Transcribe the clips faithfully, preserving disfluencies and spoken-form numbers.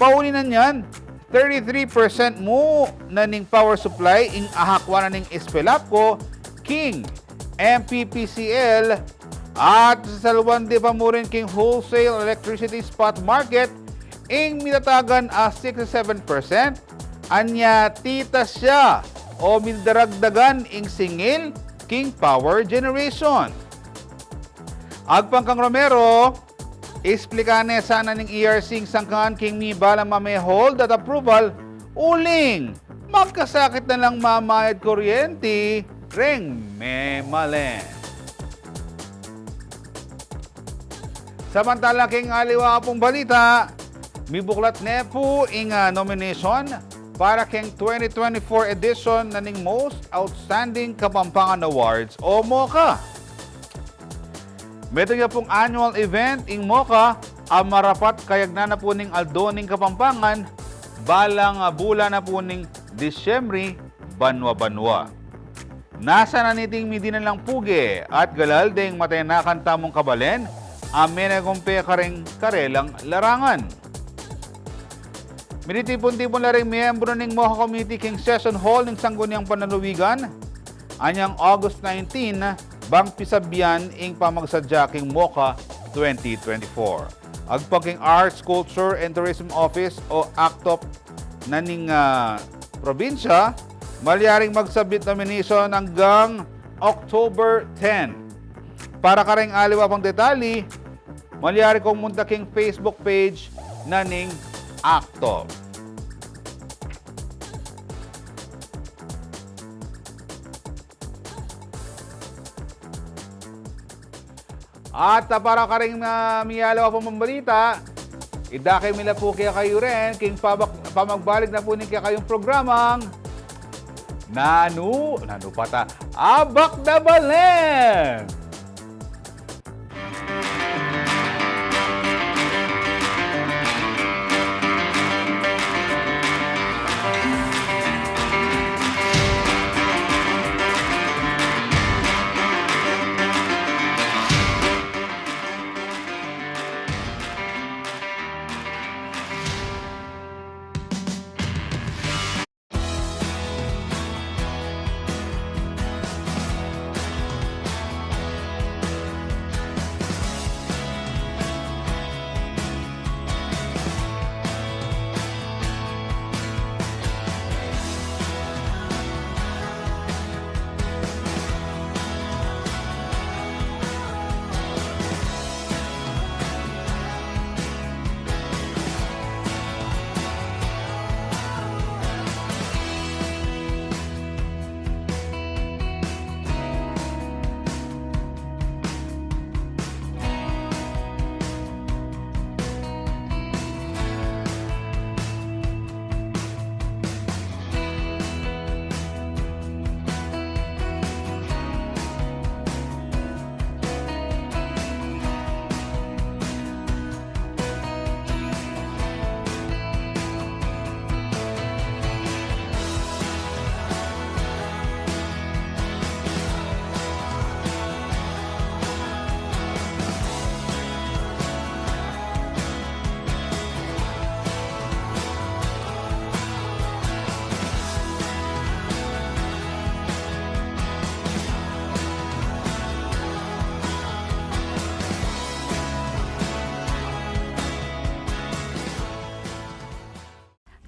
Pauli na niyan, thirty-three percent mu na ning power supply ing ahakwa na ning Espelapco king M P P C L, at sasalwan de pa mu rin king wholesale electricity spot market ing mitatagan a sixty-seven percent, anya titas ya o midaragdagan ing singil king power generation. Agpang kang Romero, isplika ne sana ning E R C ing sangkan king mibalang mame-hold at approval uling magkasakit na lang mamayad kuryente reng memalen. Samantala king aliwa pung balita, mibuklat ne pu ing, ah, nomination para king twenty twenty-four edition na ning Most Outstanding Kapampangan Awards o MOCA. Metung ya pung annual event ing MOCA a marapat kayagnan na pu ning Aldo ning Kapampangan, balang, ah, bulan na pu ning Disyembre, banwa-banwa. Nasa na niting midinalang puge at galal deng matenakan tamung kabalen a menegumpe kareng karelang larangan. Minitipun-tipun la ring miyembru ning MOCA Committee king session hall ning Sangguniang Panlalawigan anyang August nineteen, bang pisabian ing pamagsadya king MOCA twenty twenty-four. Agpang king Arts, Culture, and Tourism Office o ACTOP na ning, ah, probinsya, malyaring mag-submit nomination anggang October ten. Para kareng aliwa pang detali, malyari kong munta king Facebook page na ning ACTOP. At, ah, para kareng, ah, miyaliwa pang balita, idake mi la pu kekayu rin king pabak-, pamagbalik na pu ning kekayung programang Nanu, nanu pa ta, Abak da Balen!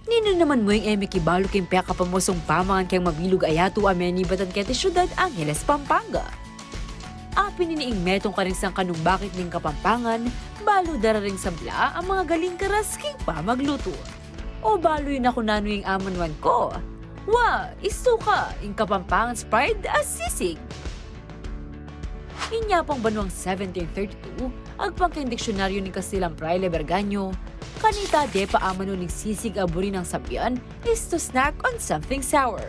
Ninu naman mu ing e mikibalu king pekapamusung pamangan keng mabilug a yatu a menibatan keti Siudad Angeles, Pampanga? Apin ini ing metung karing sangkanung bakit ning Kapampangan, balu dararing sabla a mangagaling karas king pamaglutu. O balu yu na ku nanu ing amanuan ku? Wa, isu ka, ing Kapampangan's pride a sisig. Inya pang banuang seventeen thirty-two, agpang king diksyonaryo ning Kastilan Fraile Bergaño, kanita depa amanu ning sisig a buri nang sabian is to snack on something sour.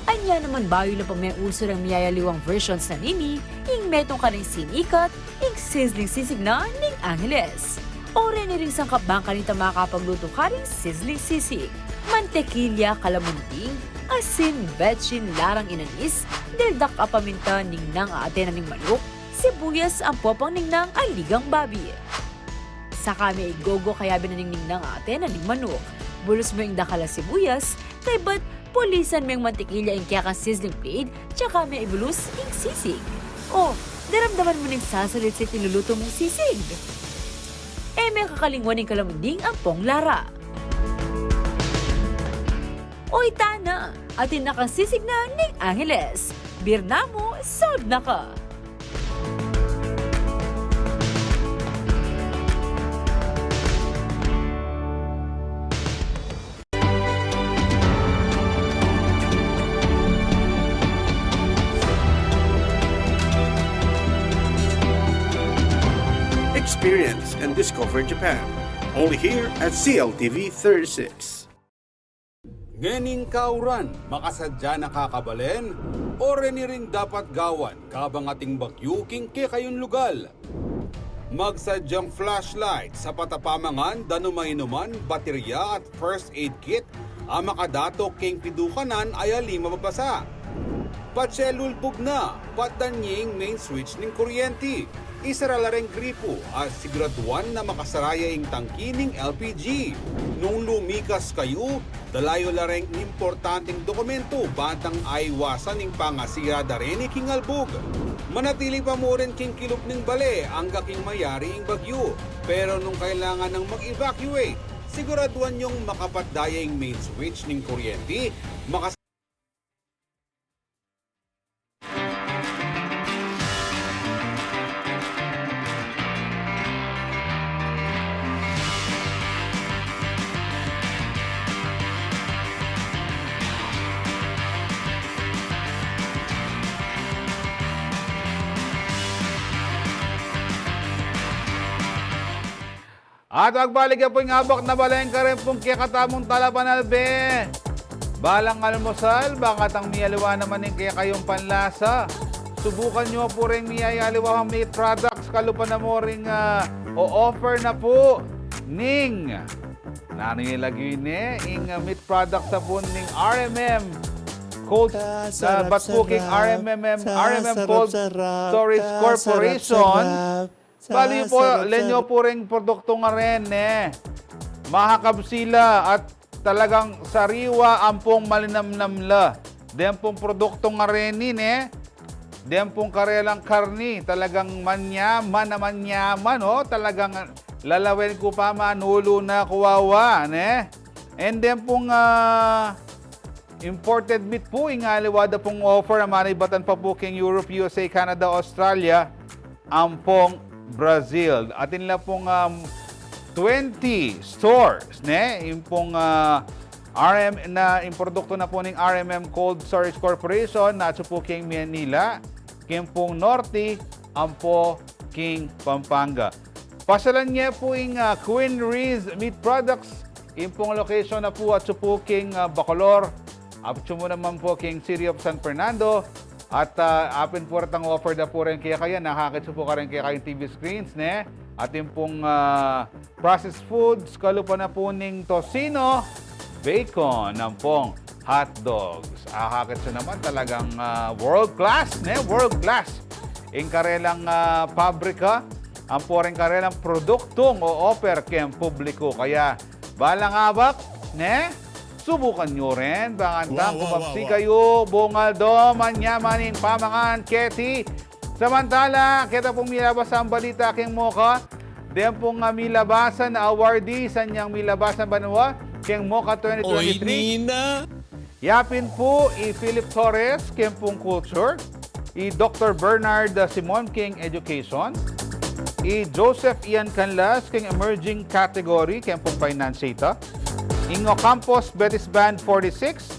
Anya naman bayu la pa meuso reng miyayaliwang versions na nini, ing metung karing sinikat, ing sizzling sisig na ning Angeles. O reni ring sangkap bang kanita makapaglutu karing sizzling sisig. Mantekilya, kalamanting, asin, betsin, larang inanis, deldak a paminta, ningnang a atena ning manuk, sibuyas, ampo pang ningnang a ligang babi. Saka me igogo kayabe na ning ningnang a atena ning manuk. Bulus mu ing dakal a sibuyas, kaybat pulisan me ing mantikilya ing kekang sizzling plate, tsaka me ibulus ing sisig. O, daramdaman mu ning sasalitsit ing lulutu mung sisig. E me kakalingwan ing kalamunding ampong lara. O, ita na, atin na kang sisig na ning Angeles. Birna mu, saud na ka. Experience and discover Japan. Only here at C L T V thirty-six. Ngening kauran, makasadya na ka kabalen, o reni ring dapat gawan, kabang ating bagyu king kekayung lugal. Magsadyang flashlight, sapat a pamangan, danum a inuman, baterya at first aid kit, a makadato king pidukanan a alim a mabasa. Patse lulbug na, patdan ye ing main switch ning kuryenti. Isara la reng gripo at siguraduan na makasara ya ing tangki ning L P G. Nung lumikas kayu, dala yu la reng importanteng dokumento bang aiwasan ing pangasira da reni king albug. Manatili pa mu rin king kilub ning bale angga king mayari ing bagyu. Pero nung kailangan nang mag-evacuate, siguraduan yung makapatda ya ing main switch ning kuryenti, makas- At magbalik ya pu ing abak na balen karin pung kekatamung talapanalbe. Balang almusal, bang katang miyaliwa naman ing kekayung panlasa. Subukan yu pu ring miyayaliwang meat products, kalupa na mu ring, ah, o-offer na pu ning, nanu ya lagyu ne, ing, ah, meat products na pu ning R M M Cold, ah, bat pu king R M M, R M M Cold Storage Corporation. Balu yu pu, len yu pu ring produktu ngaren, ne. Mahakabsat la at talagang sariwa ampong malinamnam la. Deng pung produktu ngaren, ne. Deng pung karelang karni, talagang manyaman a manyaman, o. Talagang lalawen ku pa man, ulu na kawawa, ne. And then pung, ah, imported meat pu, ing aliwa da pung offer, a manibatan pa pu king Europe, U S A, Canada, Australia, ampong Brazil. Atin la pung, um, twenty stores, ne? Ing pung, ah, R M na, ing produktu na pu ning R M M Cold Storage Corporation, na atsu pu king Manila, king pung Norte, ampo king Pampanga. Pasyalan ye pu ing, ah, Queen Riz Meat Products, ing pung location na pu atsu pu king, ah, Bacolor, atsu mu naman pu king City of San Fernando, at, ah, apin pu retang offer da pu rin kekayu, nakakit yu pu karin kekayung T V screens, ne? Atin pung, ah, processed foods, kalupa na pu ning tocino, bacon, ampong hot dogs. Akakit yu naman talagang, ah, world class, ne? World class. Ing karelang, ah, pabrika, ampo ring karelang produktung o-offer keng publiku. Kaya, balang abak, ne? Subukan yu rin, bang antang kumabsi kayu, bungal do, manyaman ing pamangan keti. Samantala, keta pung milabasan balita king MOCA, deng pung, ah, milabasan a awardee, sanyang milabasan banua, king MOCA twenty twenty-three. Yapin pu i Philip Torres, king pung culture, i Doktor Bernard, ah, Simon, king education, i Joseph Ian Canlas, king emerging category, king pung finance ita, ing Ocampos Betis Band forty-six,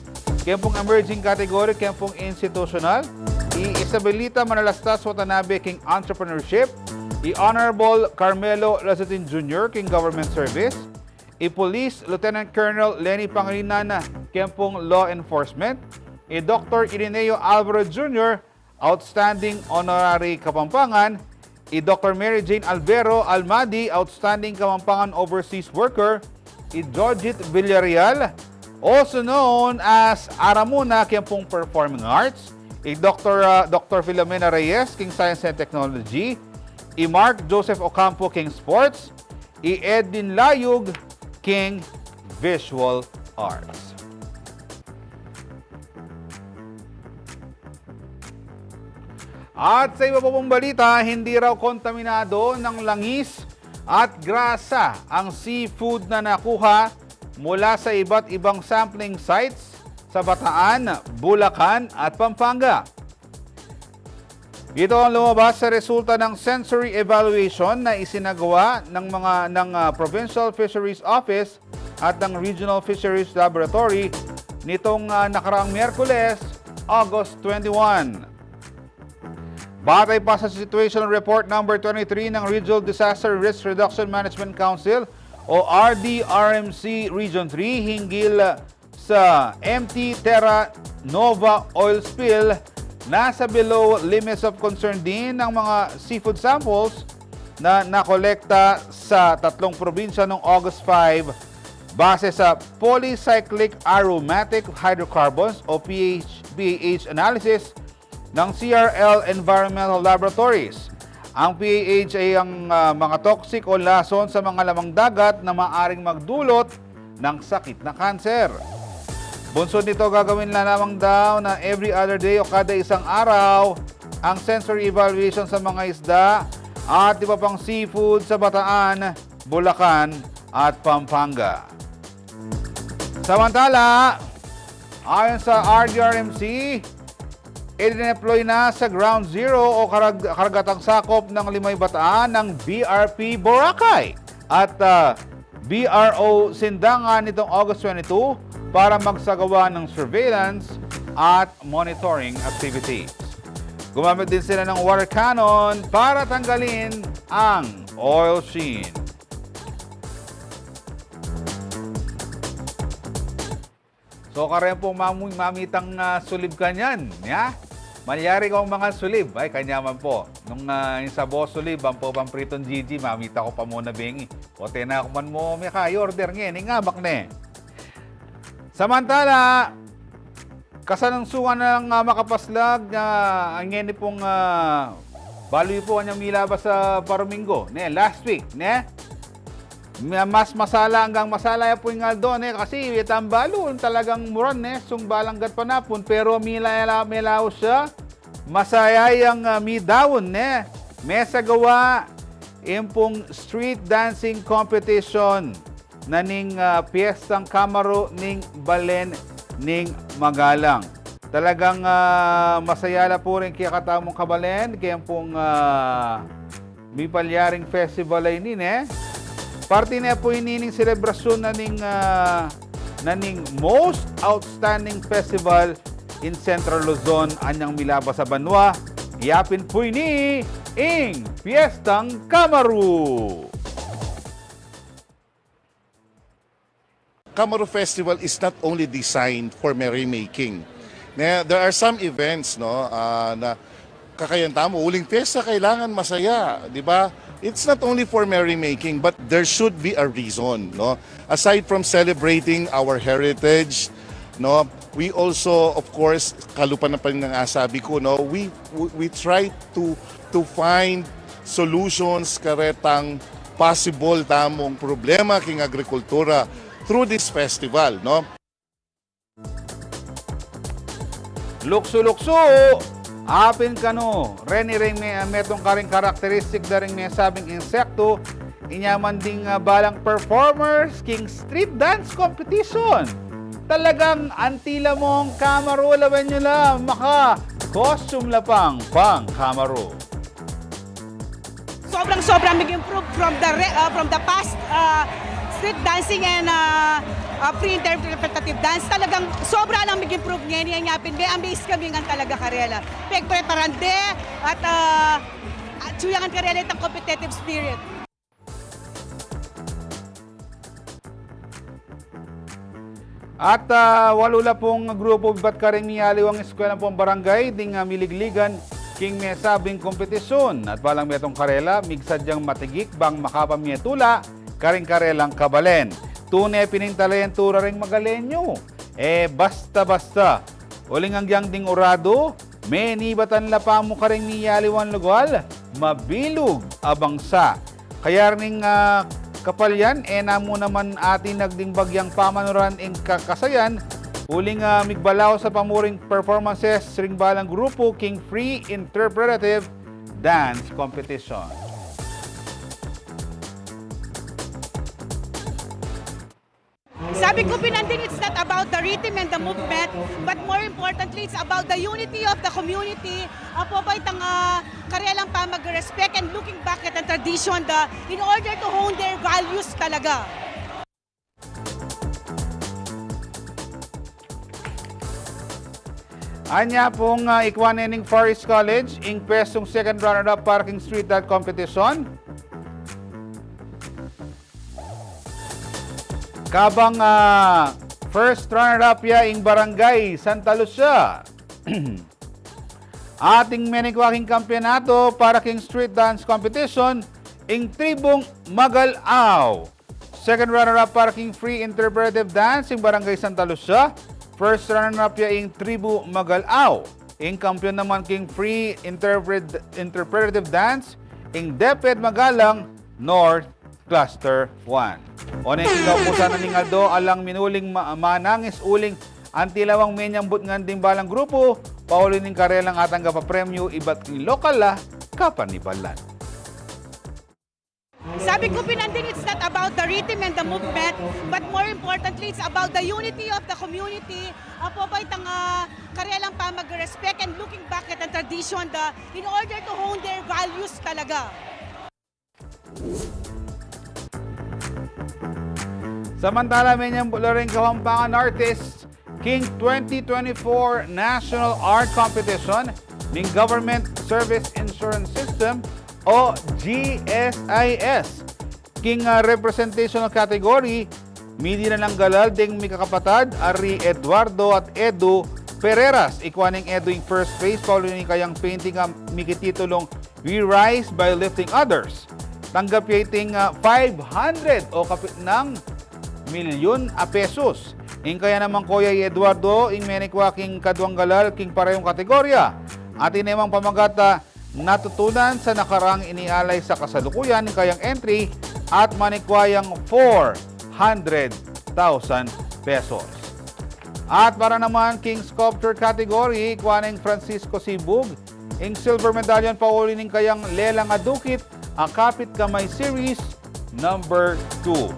king pung emerging category, king pung institutional, i Isabelita Manalastas Watanabe, king entrepreneurship, i Honorable Carmelo Lazatin Junior, king government service, i Police Lieutenant Colonel Leni Pangilinan, king pung law enforcement, i Doktor Irineo Alvarez Junior, Outstanding Honorary Kapampangan, i Doktor Mary Jane Alvero Almadi, Outstanding Kapampangan Overseas Worker, i Georgette Villarreal, also known as Aramuna, king pung Performing Arts, i Doktor, ah, Doktor Filomena Reyes, king Science and Technology, i Mark Joseph Ocampo, king Sports, i Edwin Layug, king Visual Arts. At sa iba pa pong balita, hindi raw kontaminado ng langis at grasa ang seafood na nakuha mula sa iba't ibang sampling sites sa Bataan, Bulacan at Pampanga. Ito ang lumabas sa resulta ng sensory evaluation na isinagawa ng mga, ng, ah, Provincial Fisheries Office at ng Regional Fisheries Laboratory nitong, ah, nakaraang Miyerkules, August twenty-one. Batay pa sa Situation Report Number twenty-three ng Regional Disaster Risk Reduction Management Council o R D R M C Region three hinggil sa M T Terra Nova oil spill, nasa below limits of concern din ang mga seafood samples na nakolekta sa tatlong probinsya noong August five, base sa polycyclic aromatic hydrocarbons o P A H, P A H analysis ng C R L Environmental Laboratories. Ang P A H ay ang, ah, mga toxic o lason sa mga lamang dagat na maaring magdulot ng sakit na kanser. Bunsod nito, gagawin na lamang daw na every other day o kada isang araw ang sensory evaluation sa mga isda at iba pang seafood sa Bataan, Bulacan at Pampanga. Samantala, ayon sa R D R M C, idineploy na sa Ground Zero o karag-, karagatang sakop ng Limay Bataan ng B R P Boracay at, ah, B R O Sindangan nitong August twenty-two para magsagawa ng surveillance at monitoring activities. Gumamit din sila ng water cannon para tanggalin ang oil sheen. So, kareng pung mamu-, mamitang, ah, sulib kanyan, ya? Malyari kung mga sulib, ay, kanyaman po. Nung, ah, yung sabo sulib, ang po pang pritong Gigi, mamita ko pa muna bengi. O, tena ko man mo, may ka, order nge, ning abak ne. Samantala, kasalungsungan na lang, ah, makapaslag, ah, ang ngeni pong, ah, balu yu po anyang milabas sa Parumingo, ne, last week, ne? Ma-, mas masala anggang masala ya pu ing aldo, ne? Kasi itang balu, talagang muran, ne? Sung balanggat panapun, pero mila-, melaus ya, masaya yang, ah, midaun, ne? Mesagawa ing pung street dancing competition na ning, ah, Piestang Kamaru ning Balen ning Magalang. Talagang, ah, masaya la pu rin kekatamung kabalen, keng pung, ah, mipalyaring festival a ini, ne? Parti ne pu ini ning selebrasyun na ning, ah, na ning most outstanding festival in Central Luzon anyang milabas a banua. Yapin pu ini ing Piestang Kamaru. Kamaru Festival is not only designed for merrymaking. Ne, there are some events, no, ah, na kakayan tamu, uling piyesta kailangan masaya, di ba? It's not only for merrymaking, but there should be a reason, no? Aside from celebrating our heritage, no, we also, of course, kalupa na pa rin ng asabi ko, no, we, we, we try to, to find solutions karetang possible tamung problema king agrikultura through this festival, no? Luksu-luksu, apin kanu, reni ring me-, metung karing karakteristik da ring mesabing insektu, inya man ding, ah, balang performers king street dance competition. Talagang anti la mung Kamaru, lawen yu la, maka-costume la pang pang Kamaru. Sobrang-sobra mig-improve from the re-, ah, from the past, ah, street dancing and, ah, ah, free interpretative dance. Talagang sobra lang mig-improve ngeni, inya pin, me-amaze kami ngan talaga karela. Pegpreparan de at, ah, at suyangan karela itang competitive spirit. At, ah, walu la pung grupu ibat karing miyaliwang eskwela pung barangay ding, ah, miligligan king mesabing kompetisyun. At balang metung karela, migsadyang matigik bang makapamie tula karing karelang kabalen. Tune pin ing talentu da ring Magalenyo. E basta-basta. Uling agyang ding uradu, menibatan la pa mu karing miyaliwang lugal, mabilug a bangsa. Kaya ring, ah, Kapalyan, e na mu naman atin nagding bagyang pamanuran ing kakasayan, uling, ah, migbalaw sa pamuring performances ring balang grupu king free interpretive dance competition. Sabi ko, Pinandin, it's not about the rhythm and the movement, but more importantly, it's about the unity of the community. Apo ba itang, ah, karelang pamag-respect and looking back at the tradition, the, in order to hone their values talaga. Anya pung, ah, ikwa ne ning Far East College ing pwestung second runner-up para king street dance competition. Kabang, ah, first runner-up ya ing Barangay Santa Lucia. Ating menikwa king kampiyonato para king street dance competition ing Tribung Magalaw. Second runner-up para king free interpretive dance ing Barangay Santa Lucia. First runner-up ya ing Tribu Magalaw. Ing kampiyon naman king free interpret-, interpretive dance ing DepEd Magalang North Cluster one. One king kaupusan na ning aldo, alang minuling ma-, manangis uling anti la wang menyambut ngan ding balang grupu pauli ning karelang atanggap a premyu ibat king lokal a kapanibalan. Sabi ko, Pinandin, it's not about the rhythm and the movement, but more importantly, it's about the unity of the community. Apo ba itang, ah, karelang pamag-respect and looking back at the tradition, the, in order to hone their values talaga. Samantala, menyambut la ring Kapampangan artists king twenty twenty-four National Art Competition ning Government Service Insurance System o G S I S. King, ah, representational category, midi na nang galal ding mikakapatad a ri Eduardo at Edu Pereiras. Ikwa neng Edu ing first place, pauli ning kayang painting a mikititulung We Rise by Lifting Others. Tanggap ya iting, ah, five hundred o kapit nang milyun a pesos. Ing kaya naman kuya i Eduardo, ing menikwa king kaduang galal king parehong kategorya. Atin ne mang pamagat a natutunan sa nakaraang inialay sa kasalukuyan ing kayang entry at manikwa yang four hundred thousand pesos. At para naman king sculpture category, ikwa neng Francisco Sibug ing silver medallion pauli ning kayang Lelang a Dukit a Kapit Kamay Series number two.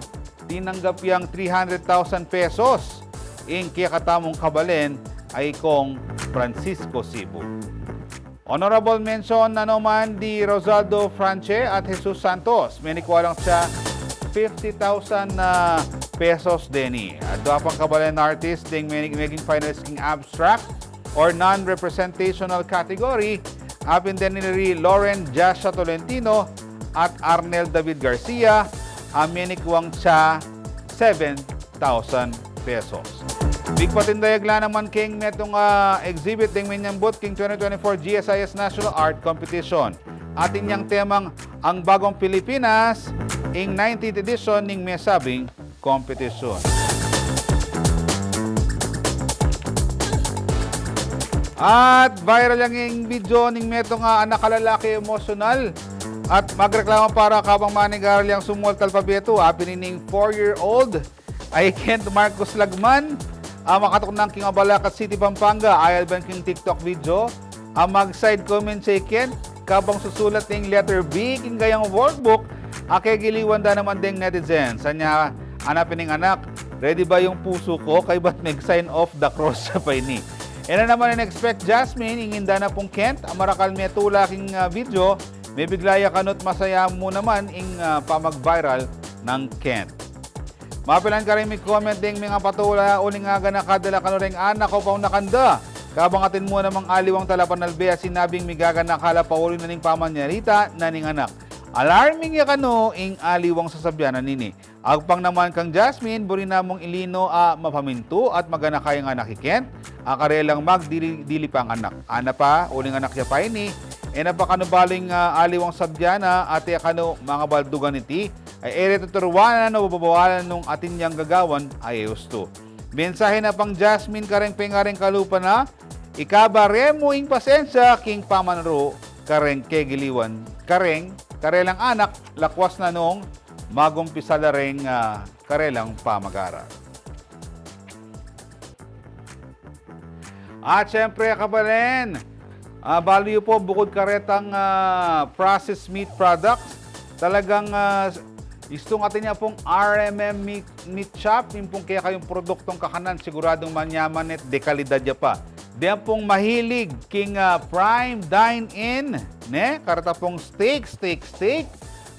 Tinanggap yang three hundred thousand pesos ing kekatamung kabalen a i Kong Francisco Sibug. Honorable mention na naman di Rosaldo Franche at Jesus Santos. Menikwa lang siya fifty thousand na pesos deni. At dua pang kabalen artist ding meni-, meging finalist king abstract or non-representational category, apin deni ri Lauren Jasha Tolentino at Arnel David Garcia, a menikwang siya seven thousand pesos. Bigpating dayag la naman king metung a exhibit ding menyambut king twenty twenty-four G S I S National Art Competition. Atin yang temang Ang Bagong Pilipinas, ing nineteenth edition ning mesabing kompetisyon. At viral yang ing video ning metung a anak a lalaki emosyonal at magreklamo para kabang manigaral yang sumulat alpabeto, apin ining four-year-old a i Kent Marcos Lagman, a makatuknang king Abalacat City, Pampanga, ayalban king TikTok video a mag-side comment ya i Kent kabang susulat ning letter B king kayang workbook a kegiliwan da naman deng netizens. Anya, anya pin ning anak, "Ready ba yung puso ko?" Kaybat meg-sign of the cross ya pa ini. E na naman in-expect Jasmine, ing inda na pung Kent a marakal metula king, ah, video, mebigla ya kanu't masaya mu naman ing, ah, pamag-viral nang Kent. Mapilan karing mig-comment ding mengapatula uling aganaka da la kanu reng anak o pauna kanda. Kabang atin mu namang aliwang talapanalbe a sinabing migaganaka la pauli na ning pamanyalita na ning anak. Alarming ya kanu ing aliwang sasabyan a nini. Agpang naman kang Jasmine, buri na mung ilino a mapamintu at maganaka yang anak i Kent a karelang magdili-dili pang anak. Ana pa, uling anak ya pa ini, e na pa kanu balu ing, ah, aliwang sabyan na, ate kanu mangabaldugan iti, ay e re tuturuan o babawalan nung atin yang gagawan a e ustu. Mensahe na pang Jasmine kareng pengaring kalupa na, ikaba re mu ing pasensya king pamanuru kareng kegiliwan, kareng karelang anak, lakwas na nung magumpisa la ring, ah, karelang pamag-aral. At syempre, kabalen, ah, balu yu po, bukod karetang, ah, processed meat products, talagang, ah, istung atin ya pung R M M Meat, Meat Shop, ing pung kekayung produktong kakanan, siguradung manyaman at dekalidad ya pa. Deng pung mahilig king, ah, Prime Dine In, ne? Kareta pung steak, steak, steak.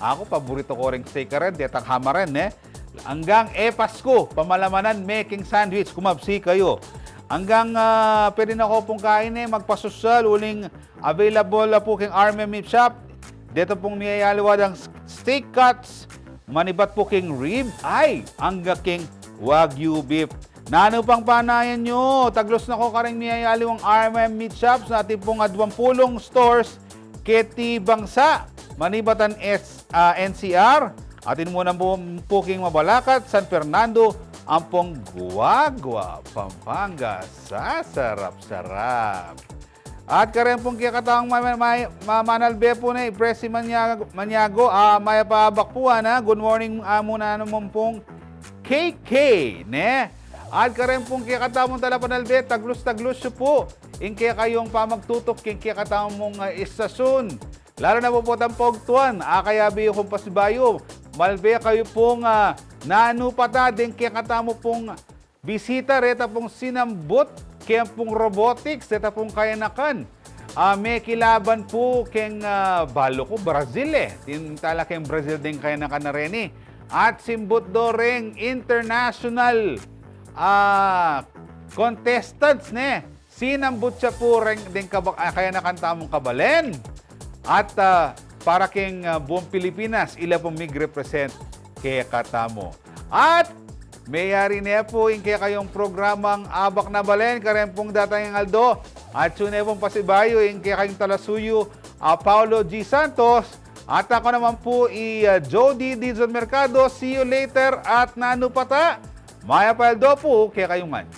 Aku, paborito ku ring steak karen, detang hamaren, ne? Anggang e Pasko, pamalamanan me king sandwich, kumabsi kayu. Anggang, ah, pwede na ko pung kain, e, magpasosyal, uling available na pu king R M M Meat Shop. Deta pung miyayaliwa dang s-, steak cuts, manibat pu king rib eye, angga king Wagyu beef. Nanu pang panayan yu, taglus na ko karing miyayaliwang R M M Meat Shops, atin pung adwang pulung stores keti bangsa, manibatan S, ah, N C R, atin mu naman pu king Mabalacat, San Fernando, ampong Guagua, Pampanga, sasarap-sarap. At karen pung kekatamung ma-, ma-, ma-, manalbe pu ne, Presi Maniago, Maniago, ah, mayap a abak pu, ana, good morning, ah, mu naman pung K K, ne? At karen pung kekatamung talapanalbe, taglus-taglus yu pu ing kekayung pamagtutuk king kekatamung, ah, istasyon. Lalu na pu potang paugtuan, a kayabe yu kung pasibayu, malbe kayu pung, ah, nanu pa ta deng kekatamu pung bisita reta pung sinambut keng pung robotics, reta pung kayanakan. Ah, mekilaban pu keng, ah, balu ku Brazil, e. Tin tala keng Brazil deng kayanakan na reni. At simbut do reng international, ah, contestants, ne? Sinambut ya pu reng deng kaba-, ah, kayanakan tamung kabalen. At, ah, para keng, ah, buong Pilipinas, ila pung mig-represent kekatamu. At meyari ne pu ing kekayung programang Abak na Balen, karen pung datang ing aldo. At sune pung pasibayu ing kekayung talasuyu, a Paulo G Santos. At aku naman pu i, ah, Jody Dizon Mercado. See you later at nanu pa ta. Mayap a aldo pu kekayu ngan.